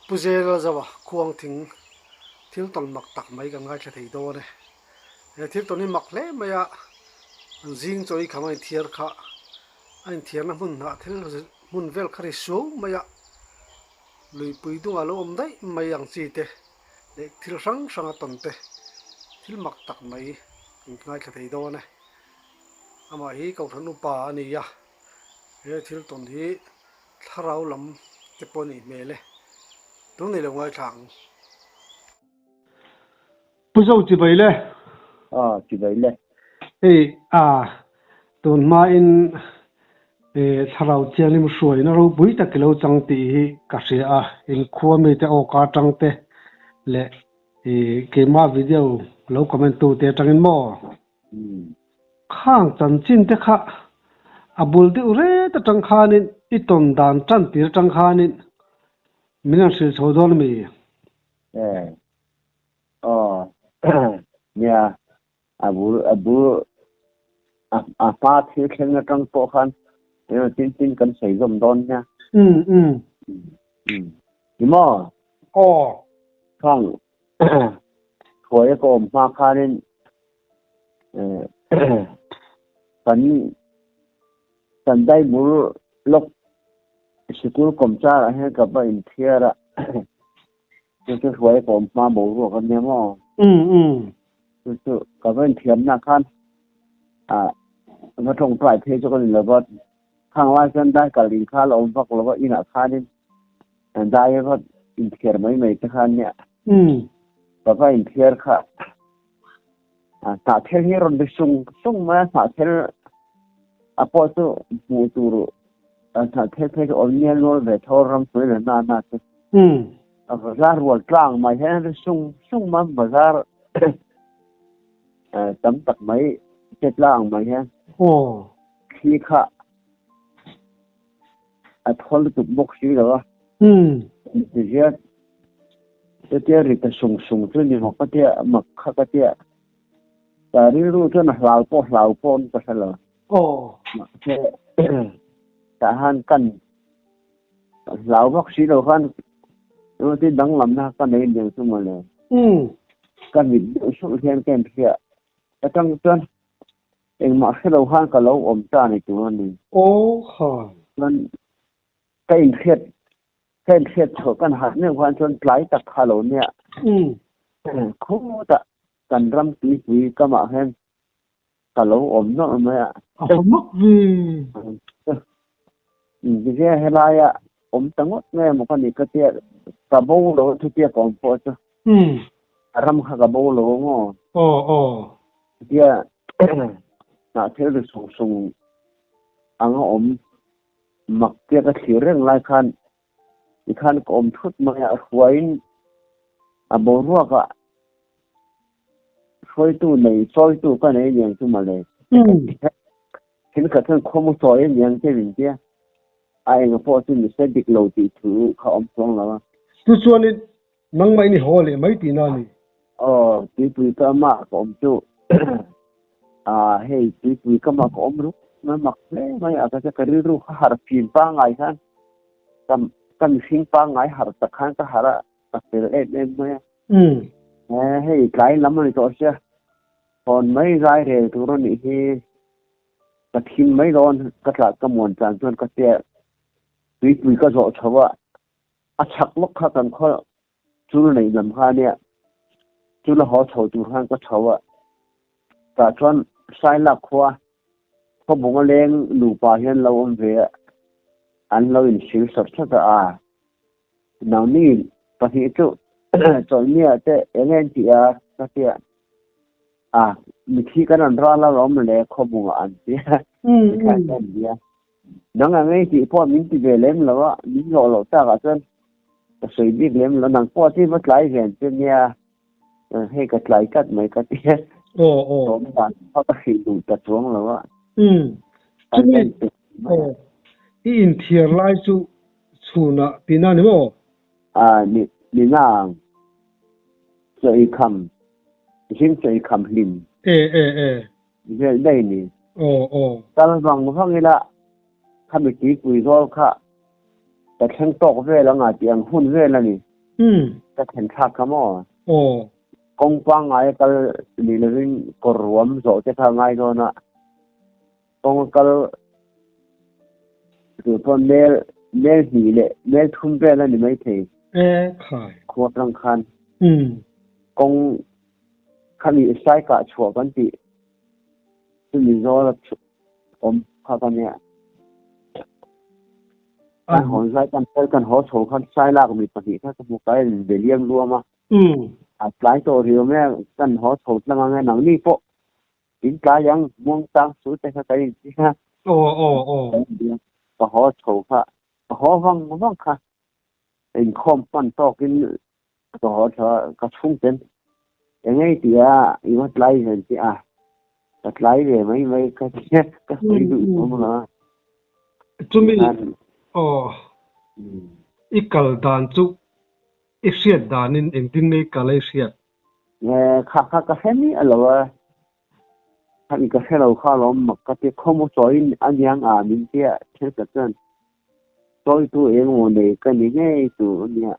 Pu Zela Zaua khuang thing thil tawn mak tak mai kan ngaithla thei dawn e. He thil tawn hi mak hle mai a, an zing chaw i kham a inthiar kha a inthiarna hmun hnah thil hmun vel kha ri suau mai a, luipui dungah lo awm daih mai ang chi te leh thil hrang hrang a tawn te thil mak tak mai kan ngaithla thei dawn e. Amah hi Kohhran upa a ni a, he thil tawn hi thlarau lam te pawh a nih hmel e, tun nei lo ngaithla ang. Pu Zo chibai le. Aw chibai le. Hei a tun hmain thlarau thianghlim hruaina ropui tak i lo chang tih hi ka hria a, inkhua mite aw ka atang te leh keimah video lo comment tu te atangin maw? Khang chanchin te kha a bul deuh ret atang khanin i tawn dan tan tir atang khanin min han hrilh chho dawn ami? E aw nia a bul a bul a a hma thil thleng atang pawh khan eng tin tin kan sawi zawm dawn nia. Um um. Um ni maw? Aw. Khang thuai a ka awm hma khanin kan kan daibul lawk sikul kawmchar ah hian ka va inthiar a. Chu chu hruai ka awm hma boruak a nia maw? Um um. Chu chu ka va inthiamna khan ah va tawngtai phei chu ka ni lo va, khang lai chuan dai kal in kha la awm vak lo va, inah khanin dai va inthiar mai mai te kha nia. Um. Ka va inthiar kha ah hnahthel hi a rawn ri sung sung mai a, hnahthel a pawh chu hmuh tur hnahthel phei chu awm nial nual ve tho ram hnuai leh na na chu. Um. A bazar rual tlang mai hian ri sung sung mai a, bazar tam tak mai che tlang mai hian. Aw. Thli kha a thawl lutuk bawk si lo a. Um. Tihian chutia ri ta sung sung chu ni maw ka tia mak kha ka tia ka rilru chuan a hlau pawh hlau pawh ka hre lo. Aw. Mahse tah han kan hlau vak si lo khan engemaw danglamna ka nei aniang chu mawle. Um. Ka mit deuh sulh hian ka inhria atang chuan engmah hre lo khan ka lo awm ta ni tur a ni. Aw ha. Chuan ka inhriat ka inhriat chhuah kan harh meuh khan chuan tlai tak kha lo nia. Um. Khutah kan ram tuipui kamah hian ka lo awm nawlh mai a. A haw mak ve. Inzia helaia awm ta ngawt mai emaw ka nih ka tia ka bo lo a chutia ka awm pawh chu. A ram kha ka bo lo ang aw. Aw aw. Chutia hnah thil ri sung sung ang a awm mak tia ka thlir reng lai khan tikhan ka awm thut mai a, hruaiin a boruakah Hruaitu nei, chawitu ka nei aniang chu mawle. Thil khat chuan khawmu chawi aniang che min tia. A enga pawh chu ni se dik lo tih thu kha awm chuang lo a. Chu chuanin nangmah in i haw leh mai tihna a ni. Aw, tuipui ka mah ka awm chu. Aa hei tuipui ka mah ka awm ruk mai mak hle mai a ka tia ka rilru kha harh fim pangngai khan ka ka mihring pangngai harh tak khan ka harh a ka fel em em mai a. Umm. Hei tlai lam a ni tawh sia, hawn mai zai rel tur a nih hi ka thim mai dawn ka tlah ka muan tlan chuan ka tia tuipui ka zawh chho a, a chhak lawk kha kan khaw chul neih lam kha ania chul a haw chho tur khan ka chho a, tah chuan Sailak khua khawbung a leng nupa hian lo awm ve a, an lo insil sawt sawt a, aa. Nangni pahnih chu chawlhnia te eng en tih a ka tia a mithi kan rawn ral a rawm le khawbungah an tia tikhan ka en bia nang ang ei tih pawh min ti ve lem lo a min zawh loh takah chuan ka sawi bik lem lo nang pawh chu va tlai ve ang che nia hei ka tlai tlat mai ka tia Aw awm dan kha ka hrilh duh ta chuang lo a Chumi aw i inthiar lai chu Chhunah tihna ni maw? A ni, ni nang. Chaw ei kham, zing chaw ei kham hlim. E, e, e. Vel daih ni. Aw, aw. Kal vang vang ila, khami tuipui zawl kha ka thleng tawk vel anga tih ang hun vel a ni. Ka thlen thlak kha maw? Aw. Kawng pangngai a kal ni lovin kawr ruam zawh te kha a ngai dawn a, kawng a kal tur pawh mel mel hnih leh mel thum vel a ni maithei. E khai. Khua atang khan kawng khami sai kah chhuah kan tih chumi zawl a awm kha ka nia. Kan hawn zai kan fel kan haw chho khan sai lak mi pahnih kha ka hmu kai in be liam luam a. A tlai tawh riau mai a, kan haw chho tlang ang e nangni pawh in tlai ang muang tang chu te kha kan inti a. Ka haw chho kha ka haw vang vang kha inkhawm hman tawkin ka haw chho a, ka chhungten eng nge tih a i va tlai ve an ti a, ka tlai ve mai mai ka ka sawi duh awm lo a. Chumi aw i kal dan chu i hriat danin engtin nge i kal a i hriat? Kha kha ka hre miah lo a, kha i ka hre lo kha alawm mak ka ti khawmaw chawiin a niang a min tia thenkhat chuan chawitu engmaw nei ka ni ngei tur a nia.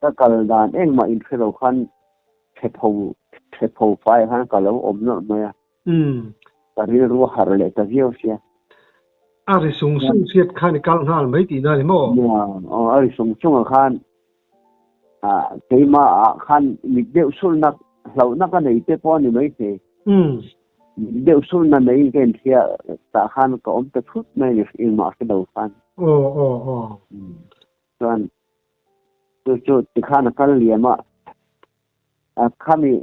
Ka kal dan engmah in hre lo khan thepho thepho fai khan ka lo awm nawlh mai a. Ka rilru a harh leh ta viau sia. A ri sung sung hriat khan i kal nghal mai tihna a ni maw? Nia, aw a ri sung sung ah khan ah keimah ah khan mit deuh sulhna hlauhna ka nei te pawh a ni maithei. Mit deuh sulhna neiin ka inhria tah khan ka awm ta thut mai a ni engmah hre lo khan. Aw aw aw. Chuan chu chu tikhan a kal liam a, a khami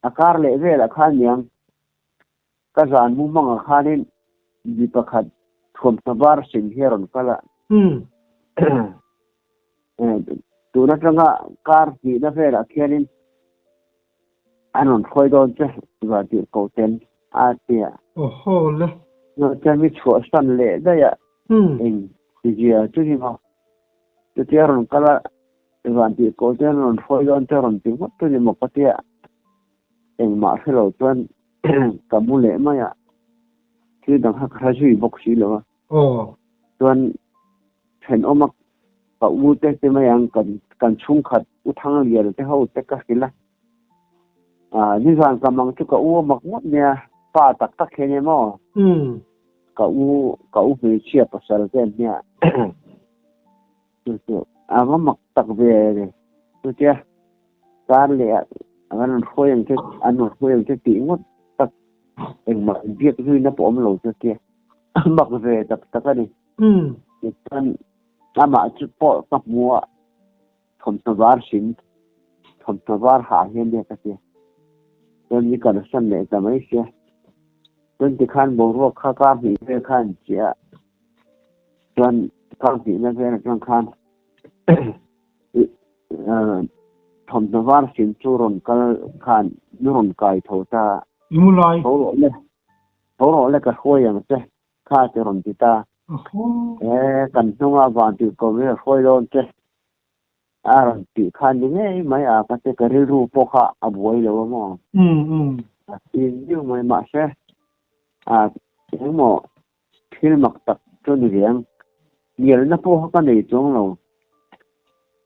A kar leh velah khan niang ka zan mu hmangah khanin mi pakhat thuamhnaw var sin hi a rawn kal a. Tun atanga kar hnihna velah khianin an rawn hruai dawn che van tih ko ten a ti a. Awhaw le. Chuan mi chhuahsan leh daih a eng tizia chu ni maw. Chutia rawn kal a Van tih kawl chuan rawn hruai dawn chu a rawn ti ngawt chu ni maw ka tia engmah hre lo chuan ka mu leh mai a, thil dang kha ka hre zui bawk si lo a. Chuan thenawma ka u te te mai ang kan kan chhungkhat u Thanglian te ho te ka hrilh a, ah nizan ka mang chu ka u a mak ngawt nia pa tak tak hian emaw ka u ka u hmeichhia pasal te an nia. Chu chu a va mak tak ve a ni. Chutia kar leh ah an rawn hruai ang che an rawn hruai ang che tih ngawt tak engmah biak zuina pawh awm lo chutia a mak ve tak tak a ni. Tichuan amah chu pawh ka hmu a thawmhnaw var hrim thawmhnaw var hah hian nia ka tia. Chuan ni kalsan leh ta mai sia. Chuan tikhan boruak kha kar hnih vel khan chiah a. Chuan kar hnihna vel atang khan thawmhnaw var sin chu rawn kal khan min rawn kai tho ta. Nulai. Tho rawh le, tho rawh le ka hruai ang che kha ti rawn ti ta. E kan hnunga van tih ko min rawn hruai dawn che a rawn tih khan ni ngei mai a ka ti ka rilru pawh kha a buai lo a maw. A tin viau mai mahse a engmaw Thil mak tak chu ni ve ang. Hnialna pawh kha ka nei chuang lo.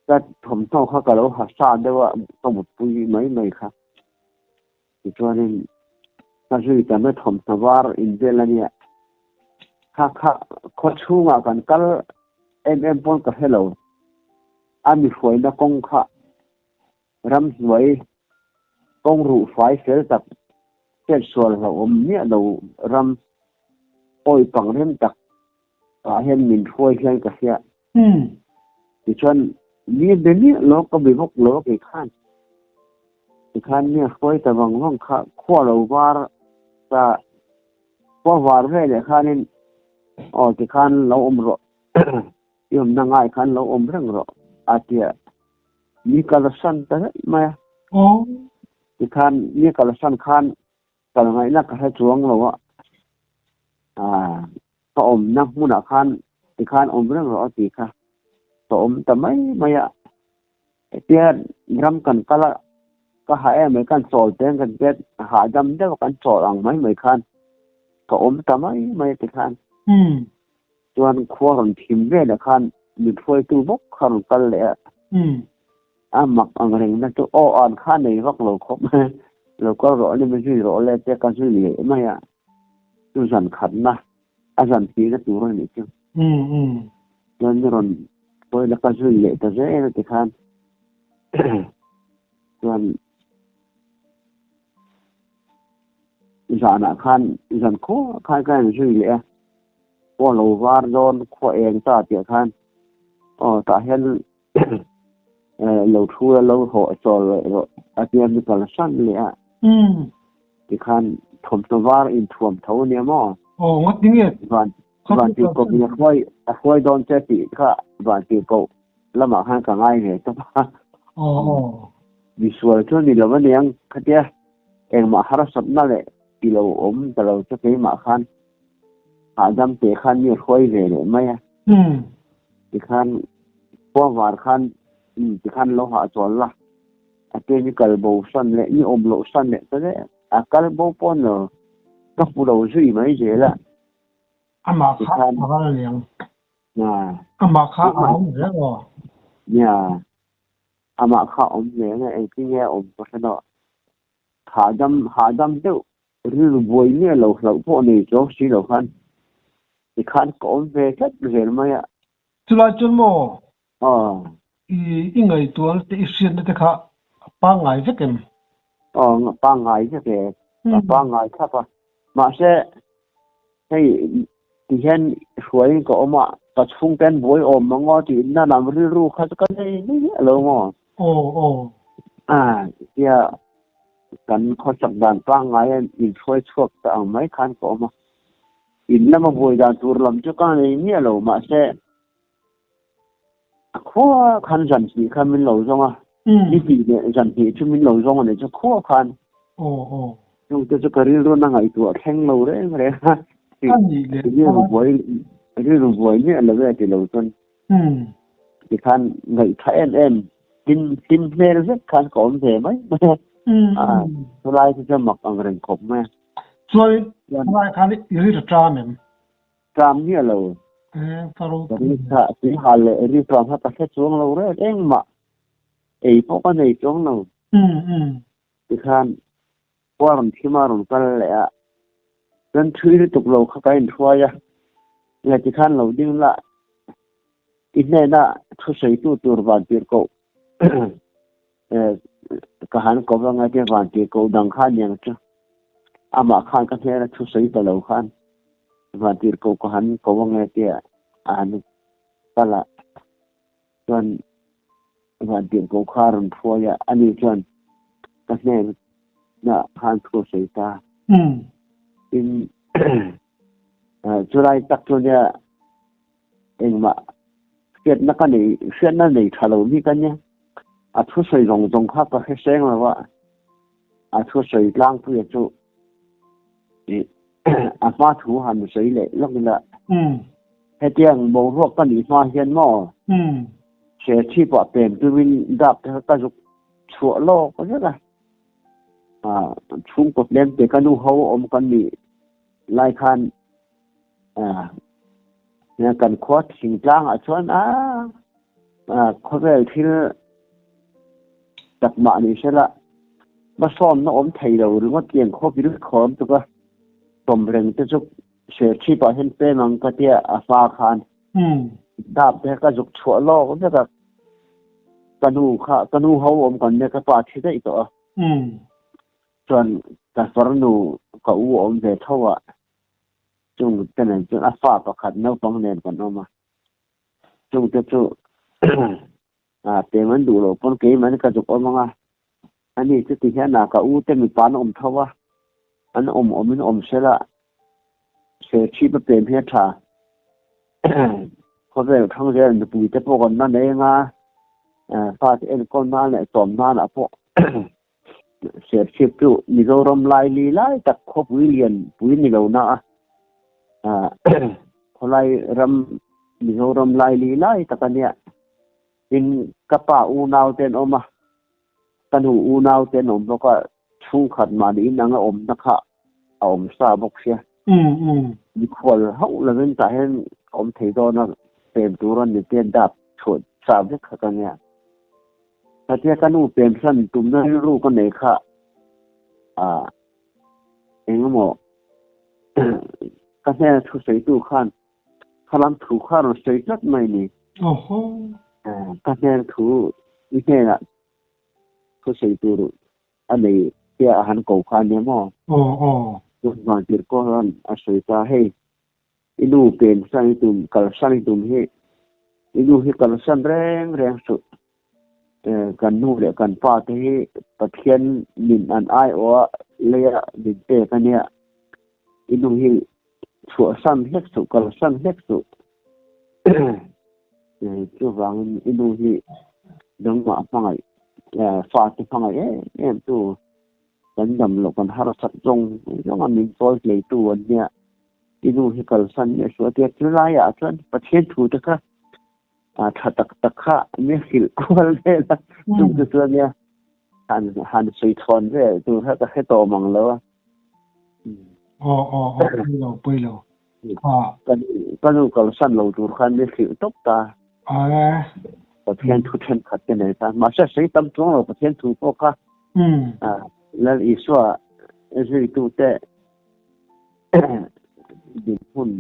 Ka thawmhnaw kha ka lo ha sa deuh a, ka mutpui mai mai kha. Tichuanin ka zui ta mai thawmhnaw var invel a nia. Kha kha khaw chhungah kan kal em em pawn ka hre lo. A mi hruaina kawng kha Ramhnuai kawng ruh fai fel tak chetsual hlauhawm miah lo ram awi pang rem tak ah hian min hruai hian ka hria. Tichuan mi be miah lo ka be bawk lo kei khan tikhan mi a hruai ta vang vang kha khua lo var ta khua var ve leh khanin aw tikhan lo awm rawh i awmna ngai khan lo awm reng rawh a tia. Mi kalsan ta daih mai a. Tikhan mi kalsan khan kal ngaihna ka hre chuang lo a. Ka awmna hmunah khan tikhan awm reng rawh a ti kha. Ka awm ta mai mai a. Hetia ram kan kal a, ka ha em mai kan chawl teng kan tia hahdam deuh a kan chawl ang mai mai khan ka awm ta mai mai a tikhan. Chuan khua rawn thim velah khan min hruaitu bawk kha rawn kal leh a. A mak ang reng na chu aw an kha nei vak lo khawp mai. Lo kal rawh ni zui rawh le te ka zui leh mai a. Chu zan khatna a zan tihna tur a nih chu. Chuan ni rawn pawi la ka zui leh ta zel a tikhan chuan zanah khan zan khaw khan ka inzui leh a. Aw lo var dawn khua eng ta tih ah khan aw tah hian lo thu la lo hawh chawl leh rawh a tia mi kal hran leh a tikhan thawmhnaw var inthuam tho ania maw? Aw ngawt ni nge? Van van tih koh in a hruai a hruai dawn che tih kha van tih koh lamah khan ka ngai ve tawp a. Aw aw. Misual chu ni lo aniang khatia engmah harsatna leh ti lo awm ta lo chu keimah khan Hahdam teh khan mi hruai ve leh mai a. Tikhan khua var khan tikhan lo hahchawl la, a chen i kal bo hran leh i awm loh hran leh ta daih a, a kal bo pawn lo ka hmu lo zui mai zel a. Amah kha a ral liang. Amah kha a awm zel aw. Nia, amah kha a awm zel a, engtin nge a awm ka hre lo. Hahdam hahdam deuh Rilru buai miah lo hlauh pawh nei chuang si lo khan tikhan ka awm ve tlat zel mai a. Chulai chuan maw? Aw. I i ngaihtuahna te i hriatna te kha a pangngai vek em? Aw, pangngai vek e. A pangngai thlap a. Mahse, hei tihian hruaiin ka awm a, ka chhungten buai awm mang aw tih na lam rilru kha chu ka nei miah lo maw? Aw, aw. A, tia Kan khawsak dan pangngai a inhruai chhuak ta ang mai khan ka awm a, in lama buai dan tur lam chu ka nei miah lo, mahse a khua khan zan hnih kha min lo zawng a, ni hnih leh zan hnih chu min lo zawng a nih chu khua khan. Chung te chu ka rilru na ngaihtuah thleng lo reng reng a, rilru buai rilru buai miah lo e ti lo chuan Tikhan ngaihthah em em, hlim hlim hmel vek khan ka awm ve mai mai a. A, chulai chu chuan mak ang reng khawp mai a. Chuan chulai khan i ri ta ṭam em? Ṭam miah lo. Ka ro. Ka ri tha, tui hal leh ri ṭam kha ka hre chuang lo reng engmah ei pawh ka nei chuang lo. Tikhan khua rawn thim a rawn kal leh a, chuan thui lutuk lo kha ka inhruai a, nge tikhan lo ding la i hnena thusawitu tur vantirhkoh ka han ko vang a tia vantirhkoh dang kha aniang chu amah khan ka hnena thusawi ta lo khan vantirhkoh ka han ko vang e tia a han kal a. Chuan vantirhkoh kha a rawn hruai a, ani chuan ka hnenah khan thu a sawi ta. Tin, chulai tak chu nia engmah hriatna ka nei, hriatna nei tha lo mi ka nia. A thusawi zawng zawng kha ka hre seng lo a, a thusawi tlangpuia chu a hma thu han sawi leh lawk ila. Hetiang boruak ka nih hma hian maw Serchhip ah pem tumin dap te kha ka zuk chhuah lawk vek a. Chhungkaw tlem te ka nu ho awm kan nih lai khan kan khua thingtlang ah chuan a khawvel thil tak mah ni sela hmasawnna awm thei lo ringawt tiang khawpil khawm tuk a tawmreng te chu Serchhip ah hian pem ang ka tia a hma khan dap te ka zuk chhuah lawk vek a ka nu kha ka nu ho awm kan nia ka pa thi daih tawh a chuan ka farnu ka u awm ve tho a chung te nen chuan a fa pakhat naupang nen kan awm a chung te chu pem an duh loh pawn keimah ka zuk awm ang a Ani chu ti hian a ka u te mipa an awm tho a, an awm awm in awm sela Serchhip a pem hi a tha. Khawvel thang zel nupui te pawh kan la nei anga fate enkawl nan leh tawm nan ah pawh Serchhip chu Mizoram lai li lai tak khawpui lian pui ni lo na a khawlai ram Mizoram lai li lai tak a nia. Tin, ka pa unau te an awm a, ka nu unau te an awm bawk a, chhungkhat mahni inang a awmna kha a awm sa bawk sia. Mikhual hauh lovin tah hian ka awm thei dawn a, pem tur a ni te dap chhuah sa vek kha ka nia. Khatia ka nu pemsan tumna rilru ka nei kha ah engemaw ka hnena thusawitu khan khalam thu kha rawn sawi tlat mai ni. Awhaw. Ka hnena thu i hnenah thusawi tur a nei tia a han ko kha ania maw? Aw aw. Chuvang tir pawh hian a sawi ta hei I nu pensan i tum, kalsan i tum hi i nu hi kalsan reng reng suh. Kan nu leh kan pa te hi Pathian min an aiawh a leia min pek a nia. I nu hi chhuahsan hlek suh, kalsan hlek suh. Chuvangin i nu hi nangmah hmangaih, fate hmangaih em em tu. Kan dam loh kan harsat zawng zawng a min chawi hleitu an nia i nu hi kalsan nia suh a tia chu laiah chuan Pathian thu te kha a tha tak tak kha mi hrilh kual vel a chung te chuan nia han han sawi chhawn vel tur kha ka hre tawh mang lo a. Aw aw aw pawi lo pawi lo Ka nu kalsan lo tur khan mi hrilh tawp ta. Pathian thu thenkhat te nei ta. Mahse sawi tam chuang lo Pathian thu pawh kha Lal Isua zuitute dinhmun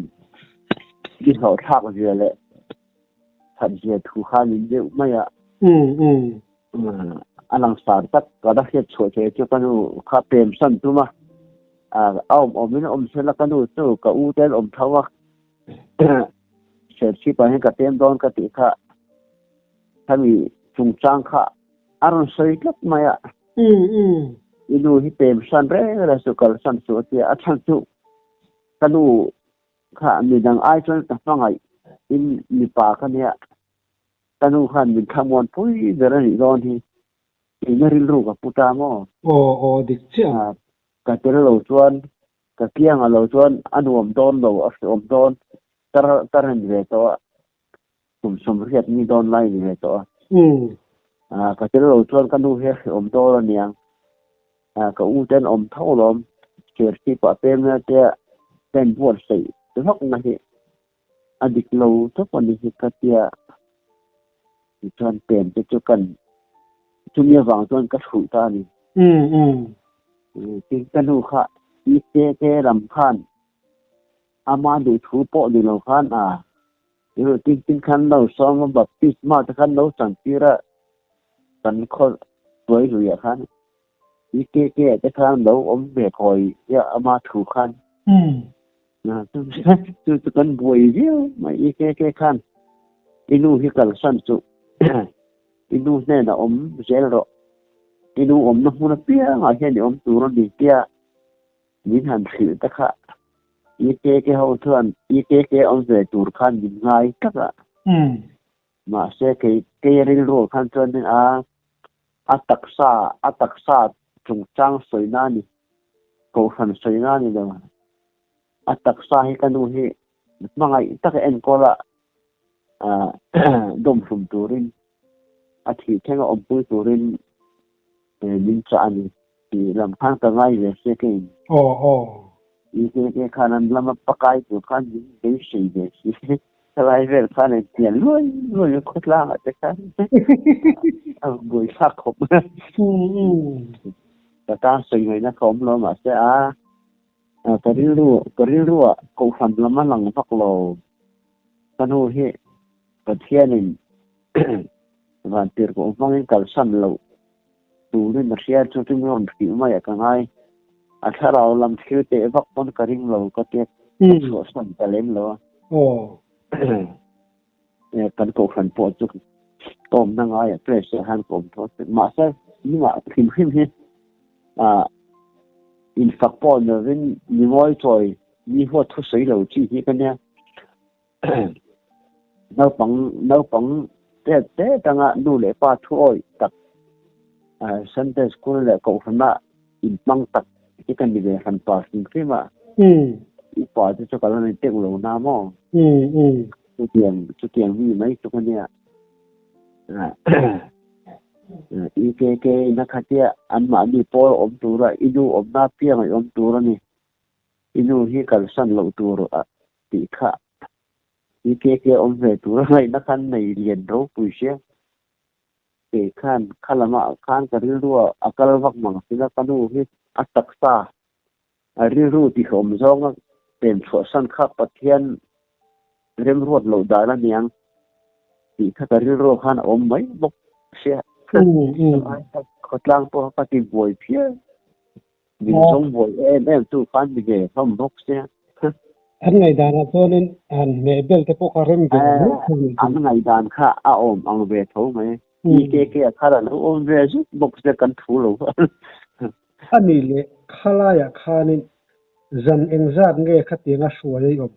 i hlawhthlak zia leh that zia thu kha min deuh mai a. A langsar tak ka la hriat chhuah thei chu ka nu kha pemsan tum a, a awm awmin a awm sela ka nu chu ka u te an awm tho a, Serchhip ah hian ka pem dawn ka tih kha khami chungchang kha a rawn sawi tlat mai a. I nu hi pemsan reng reng suh kalsan suh a tia, a chhan chu ka nu kha midang ai chuan ka hmangaih in mipa ka nia ka nu khan min thlamuan pui ber a nih dawn hi tihna rilru ka pu ta maw? Aw aw dik chiah. Ka tel lo chuan ka kiang ah lo chuan a nuam dawn lo a hreawm dawn ka rem ve tawh a kum sawmriat ni dawn lai ni ve tawh a ka tel lo chuan ka nu hi a hreawm dawn a niang ka u ten awm tho lawm serchhip ah pem na te ka inbuatsaih vak na hi a dik lo tawp a ni hi ka tia tichuan pem te chu kan chumi avang chuan ka hruih ta a ni. Tin ka nu kha i te te lam khan ama duhthu pawh ni lo khan a tin tin khan lo sawm a baptisma te khan lo chantir a kan khaw tuai luiah khan i ke ke te khan lo awm ve kawi ama thu khan Chu chu kan buai viau mai i ke ke khan i nu hi kalsan chu i nu hnenah awm zel rawh i nu awmna hmun apiangah hian i awm tur a ni tia min han hrilh te kha i ke ke ho chuan i ke ke awm ve tur khan min ngai tak a mahse kei kei rilru khan chuan a A taksa, a taksa chungchang sawina a ni, kohhran sawina a ni lo. A taksa hi ka nu hi hmangaih taka enkawl a, dawmhlum turin, a thih thlenga awmpui turin min chah a ni tih lam khan ka ngai ve sia keiin. Aw aw. EKK khan an lama pakai tur khan min beisei ve si. Thalai vel khan an pian luai luai a khawtlang ah te khan a buai thlak khawp mai a. Ka tan sawi ngaihna ka awm lo mahse a ka rilru ka rilru ah kohhran lam a lang vak lo. Ka nu hi Pathianin vantirhkoh hmangin kalsan loh turin a hria chu chu mi rawn hrilh mai ah ka ngai. A thlarau lam thil teh vak pawn ka ring lo ka tia ka chhuahsan ta lem lo a. Kan kohhran pawh chu ka awmna ngai ah press ah hian ka awm tho a mahse nungah hrim hrim hi infak pawh ni lovin mi ngawi chawi mi huat thusawi lo chi hi ka nia. Naupang naupang te te tanga nu leh pa thu awih tak Sunday school leh kohhrana inhmang tak hi ka ni ve hran pa hrim hrim a. Upa te chu ka la nei teuh lo na maw? Chutiang chutiang mi mai chu ka nia. EKK na khatia anmahni pawl awm tura i nu awmna piang i awm tur a ni. I nu hi kalsan loh tur a tih kha i ke ke awm ve tur a ngaihna khan nei lian ropui sia. Kei khan kha lamah khan ka rilru a kal vak mang si la, ka nu hi a taksa a rilru tihawm zawnga pen chhuahsan kha Pathian remruat loh dan a niang tih kha ka rilru khan a awm mai bawk sia. Khawtlang pawh ka ti buai phian. Min zawng buai em em tu khan mi ve hlawm bawk sia. An ngaihdanah chuanin han hmeh bel te pawh kha rem ve lo mai thung nih chu. An ngaihdan kha a awm ang ve tho mai. PKK a khan a lo awm ve zut bawk sia kan thu lo. A nih leh khalaiah khanin zan engzat nge khatianga hruai a i awm?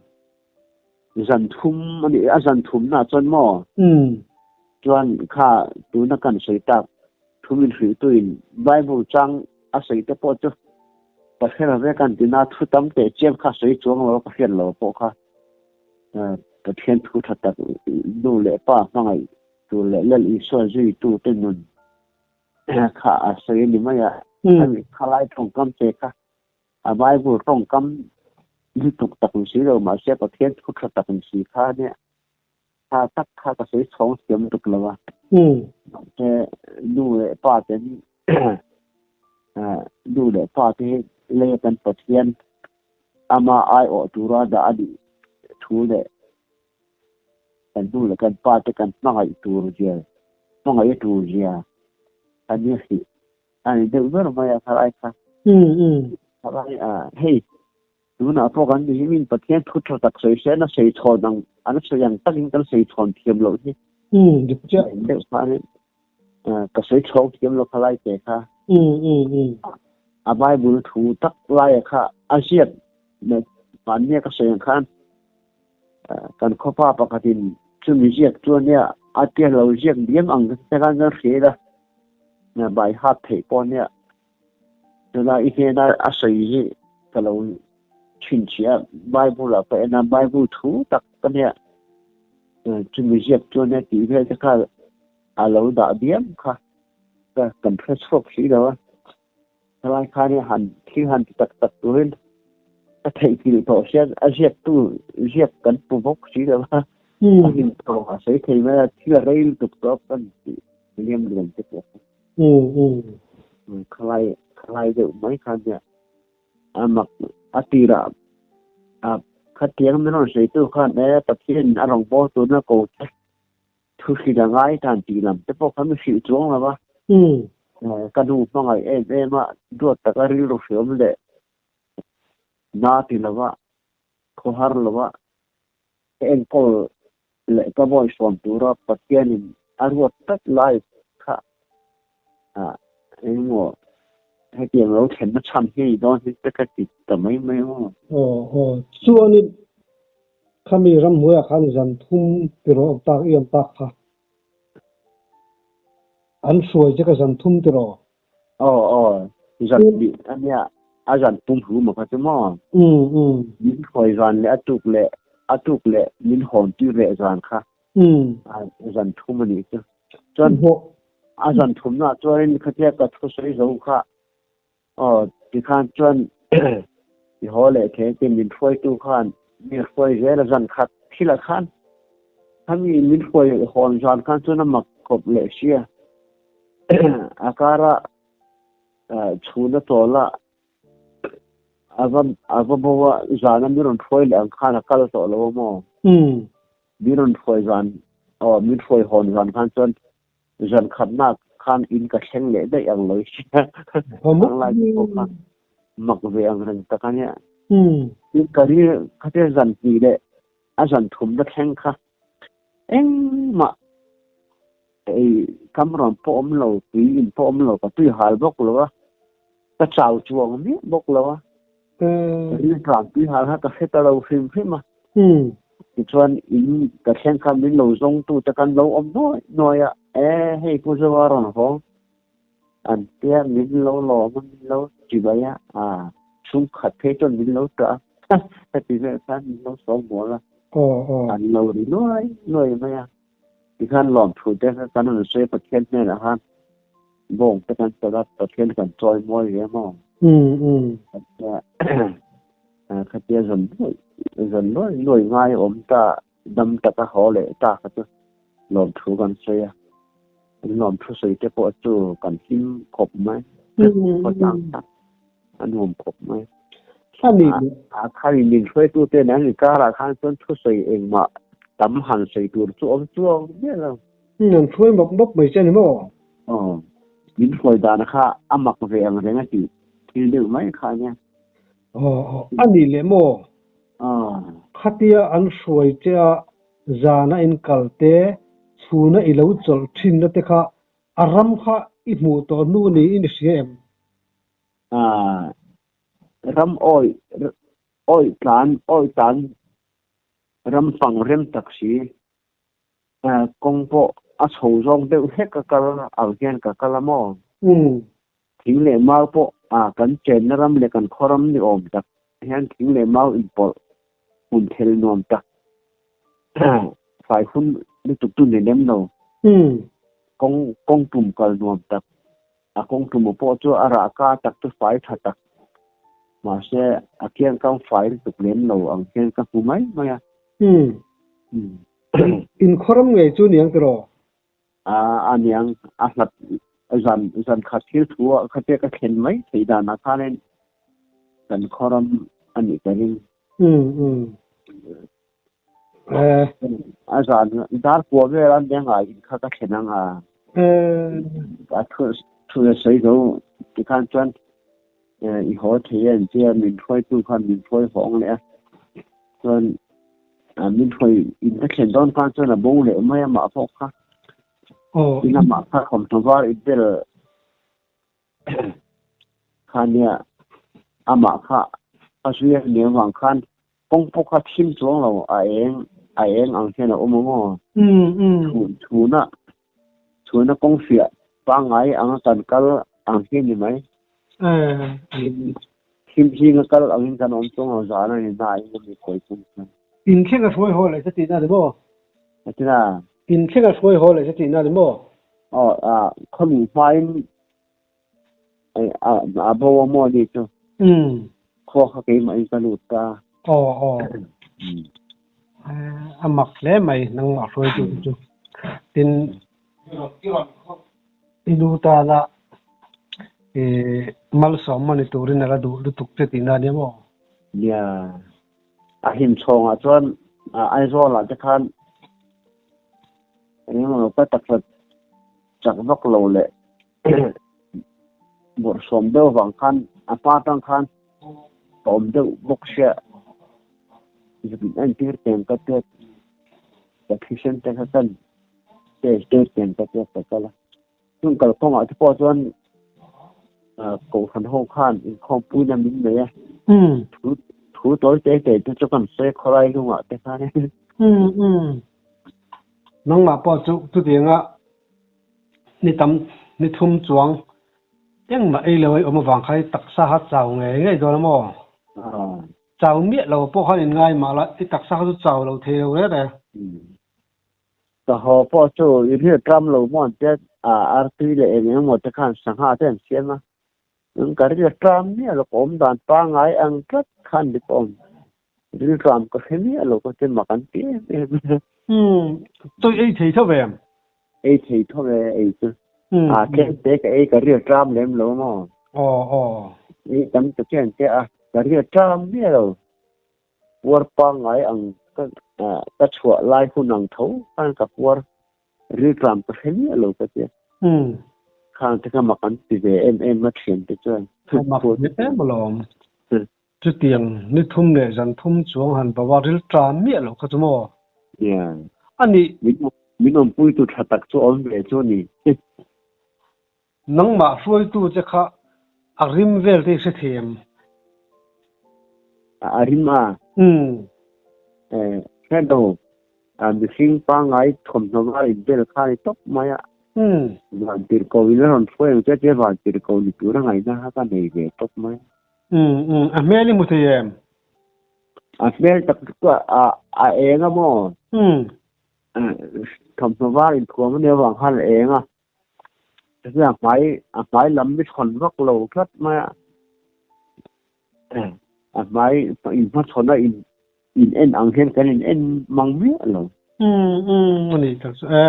Zan thum a nih a zan thumna chuan maw? Chuan kha tuna kan sawi tak thu min hrilhtuin Bible chang a sawi te pawh chu ka hre lo ve kan tina thu tam teh chiam kha sawi chuang lo ka hriat lo pawh kha Pathian thu tha tak nu leh pa hmangaih tur leh Lal Isua zuitu te nun kha a sawi a ni mai a. Khalai tawngkam che kha A Bible tawngkam lutuk tak ni si lo mahse Pathian thu tha tak ni si kha nia tha tak kha ka sawi chhawng thiam lutuk lo a. Mahse nu leh pa ten nu leh pa te hi lei kan Pathian ama aiawh tura dah a nih thu leh kan nu leh kan pa te kan hmangaih tur zia hmangaih a tur zia a nia hrih A ni deuh ber mai a khalai kha. Khalai a hei tunah pawh kan ni hi min Pathian thu tha tak sawi se na sawi chhawn ang an sawi ang takin kan sawi chhawn thiam loh hi. Dik chiah. Deuh khanin ka sawi chhawng thiam lo khalai te kha. A Bible thu tak laia kha a ziak mahnia ka sawi ang khan kan khawpa pakhatin chumi ziak chu ania a tia lo ziak diam ang te khan kan hria ila. Bai hat theih pawh nia tuna i hnena a sawi hi ka lo chhinchhiah a, Bible ah ka en a, Bible thu tak ka nia chumi ziak chu ania tih vel te kha a lo dah diam kha ka kan hre chhuak si lo a, helai khan hi han thil han ti tak tak turin ka theihnghilh tawh hian a ziaktu ziak kan pu bawk si lo a, a hlim tawh a sawi thei mai a, thil a rei lutuk tawh kan tih. Liam lian te pawh kha. Khalai khalai deuh mai kha nia. A mak a tirah a khatiang min rawn sawitu khan e Pathian a rawn bawl tuna ko te thu hrilh a ngai tan tih lam te pawh kha mi hrilh chuang lo va. Ka nu hmangaih em em a duat taka rilru hriam leh na ti lova khawhar lova ka enkawl leh ka bawi hrawn tura Pathianin a ruat tlat lai kha engemaw hetiang lo thlenna chhan hi a ni dawn hi te ka ti ta mai mai maw. Aw aw, chuanin khami ramhnuaiah khan zan thum tiraw awm tak i awm tak kha an hruai che ka zan thum tiraw? Aw aw, zan hnih a nia, a zan pum hu maw kha chu maw? Min hruai zan leh a tuk leh a tuk leh min hawn tir leh zan kha zan thum a nih chu. Chuan a zan thumnaah chuanin khatia ka thusawi zo kha aw tikhan chuan i haw leh thei te min hruaitu khan min hruai zel a zan khat thilah khan khami min hruai hawn zan khan chuan a mak khawp leh sia. A kara chhun a chawl a, a va a va bo a, zana min rawn hruai leh ang khan a kal tawh lo a maw? Min rawn hruai zan aw min hruai hawn zan khan chuan zan khatna khan in ka thleng leh daih ang lo i hria. Ang lai te pawh kha mak ve ang reng tak a nia. Tin ka ri khatia zan hnih leh a zan thumna thleng kha Engmah ei kam rawn pawh awm lo, tui in pawh awm lo, ka tui hal bawk lo a, ka chau chuang miah bawk lo a, ka rilṭam tui hal kha ka hre ta lo hrim hrim a. Tichuan in ka thleng kha min lo zawngtu te khan lo awm nuai nuai a, e hei Pu Zoa rawn haw an tia min lo lawm a, min lo chibai a, chhungkhat phei chuan min lo ṭah a, heti vel khan min lo sawm mual a. An lo ri nuai nuai mai a, tikhan lawmthu te kha kan rawn sawi a Pathian hnenah khan bawng te kan sawlh a, Pathian kan chawi mawi ve maw? Khatia zawn nuai zawn nuai nuai ngai awm ta dam taka haw leh ta kha chu lawmthu kan sawi a. An lawm thu sawi te pawh chu kan hlim khawp mai. Khawtlang tak a nuam khawp mai. A kharin min hruaitu ten an inkarah khan chuan thu sawi engmah tam han sawi tur chu awm chuang miah lo. An hruai mawp mawp mai che a ni maw? Aw, min hruai dan kha a mak ve ang reng a tih thil deuh mai kha ania. Aw, aw, a ni leh maw? Aw. Khatia an hruai che a zana inkal te, chhuna i lo chawlh thinna te kha a ram kha i hmuh tawh hnu niin i hria em? Aaa, ram awi, awi tlan, awi tlan ram fang rem tak si, kawng pawh a chho zawng deuh hlek a kal ang hian ka kal a maw? Thing leh mau pawh kan chenna ram leh kan khaw ram ni awm tak hian thing leh mau inpawlh hmun thel nuam tak fai hun lutuk chu ni lem lo. Kawng kawng tum kal nuam tak a kawng tum pawh chu a rah ka tak chu fai tha tak mahse a kiang kam fai lutuk lem lo ang hian ka hmu mai mai a. In khaw ram ngei chu niang tiraw? A niang a hlat zan zan khat thil thu ah khatia ka thlen mai theih dan ah khanin kan khaw ram a nih ka ring. A zan dar kua vel a nia ngai in kha ka thlen ang a. A thu thu a sawi zo tikhan chuan i haw thei a tia min hruaitu khan min hruai hawng leh a chuan Min hruai in ka thlen dawn khan chuan a bo leh mai a mah pawh kha. Tin amah kha thawmhnaw var i bel kha nia amah kha a zui a nih avang khan kawng pawh kha thim chuang lo a eng a eng ang hian a awm ang aw. Chhuna chhuna kawng fiah pangngai anga kan kal ang hi a ni mai. Thim zinga kal angin kan awm chuang lo zan a ni na in a mi kawi chung chuan. In thleng a hruai haw leh che tihna a ni maw? A ti na. In thleng a hruai haw leh che tihna a ni maw? Aw, a khawmi hmain a bo a maw ni chu. Khua kha keimah in ka lut ta. Aw, aw. A mak hle mai nangmah hruaitu te chu. Tin, i nu tana malsawm a ni turin a la duh lutuk che tihna a nia maw? Nia, a him chhawngah chuan Aizawl ah te khan engemaw ka taksa chak vak lo leh bawrhsawm deuh vang khan a hma atang khan ka awm deuh bawk sia zuk in entir teng ka tia ka thisen te kha kan test tir teng ka tia ka kal a chung kalkawngah te pawh chuan kohhran ho khan inkhawmpuina min nei a thu thu tawi te te te chu kan sawi khawlai lungah te khan Nangmah pawh chu chutianga Ni tam ni thum chuang engmah ei lo ei awm avang kha i taksa kha chau ngei ngei dawn a maw? Chau miah lo pawh khan in ngai mah la, i taksa kha chu chau lo thei lo reng reng. Ka haw pawh chu i riat ram lo maw an tia, artui leh eng eng emaw te khan sangha te an siam a, ka riat ram miah lo ka awm dan pangngai ang tlat khan ni pawh awm. Rilram ka hre miah lo ka che mak an ti em em. Umm, chawi ei thei tho ve em? Ei thei tho ve ei chu. A tlem te ka ei ka rilram lem lo maw? Aw aw. Ei tam ta chian che a, ka rilram miah lo. Puar pangngai ang ka ka chhuah lai hun ang tho khan ka puar rilram ka hre miah lo ka tia. Umm. Khang te kha mak an ti ve em em a thian te chuan. Mak em alawm. Chutiang ni thum leh zan thum chuang han bo a ril ta miah loh kha chu maw? Yeah. A nih. Min awmpuitu tha tak chu awm ve chu a ni. Nangmah hruaitu che kha a rim vel te i hre thei em? A rim a? Umm. Eh, hre lo. Mihring pangngai thawmhnaw var inbel kha a ni tawp mai a. Van tirhkoh in a rawn hruai ang che tia van tirhkoh ni tur a ngaihna kha ka nei ve tawp mai a. Umm a hmel i hmu thei em? A hmel tak chu a eng a maw? Umm. Thawmhnaw var inthuam a nih avang khan a eng a. Chutia a hmai a hmai lam hi thawn vak lo tlat mai a. A hmai inhmachhawn a in in en ang hian kan in en mang miah lo. Umm umm a nih tak chu e.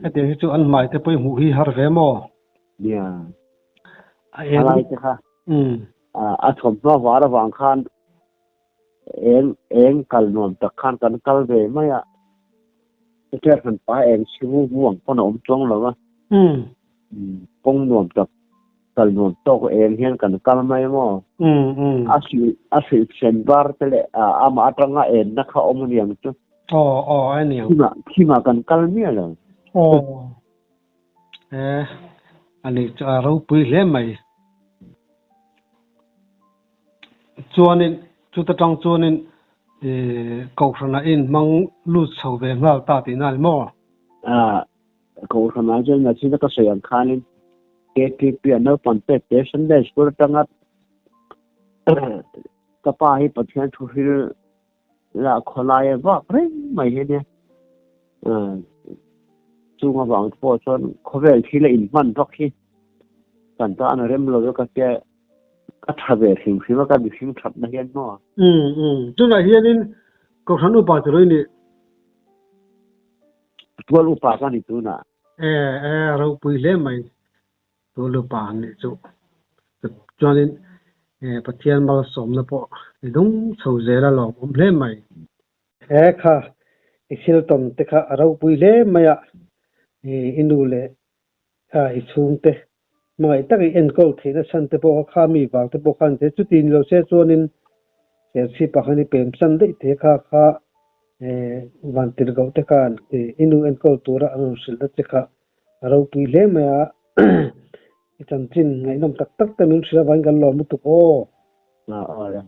Hetiang hi chu an hmai te pawh i hmuh hi har ve maw? Nia. A eng. A lai te kha. A thawmhnaw var avang khan eng eng kal nuam tak khan kan kal ve mai a. Chutia hran pa eng chhi vu vu ang pawn a awm chuang lo a. Kawng nuam tak kal nuam tawk eng hian kan kal mai maw? A hrilh a hrilh sen var te leh amah atanga enna kha awm aniang chu. Aw aw a niang. Thimah thimah kan kal miah lo. Aw e ani chu a ropui hle mai. Chuanin chuta tang chuanin Kohhranah in hmang lut chho ve nghal ta tihna a ni maw? A Kohhranah chuan nachin a ka sawi ang khanin KTP a naupang pek te Sunday School atanga ka pa hi Pathian thu hril La khawlai a vak reng mai hi ania. Chung avang te pawh chuan khawvel thil a inhman vak hi kan tan a rem lo a ka tia ka tha ve hrim hrim a ka mihring thatna hian maw. Umm umm tunah hianin Kohhran upa chu lo i nih. Tual upa ka ni tunah. E e ropui hle mai. Tual upa an nih chu. Chuanin Pathian malsawmna pawh i dawng chho zel a lawmawm hle mai. He kha i thil tawn te kha a ropui hle mai a, i nu leh i chhungte hmangaih tak i enkawl theihna chhan te pawh kha kha mi vang te pawh khan che chuti ni lo se chuanin Serchhip ah khan i pem chan daih te kha kha Vantirhkoh te khan i nu enkawl tura an rawn hrilh na che kha A ropui hle mai a, i chanchin ngaihnawm tak tak te min hrilh avangin kan lawm lutuk aw. Aw.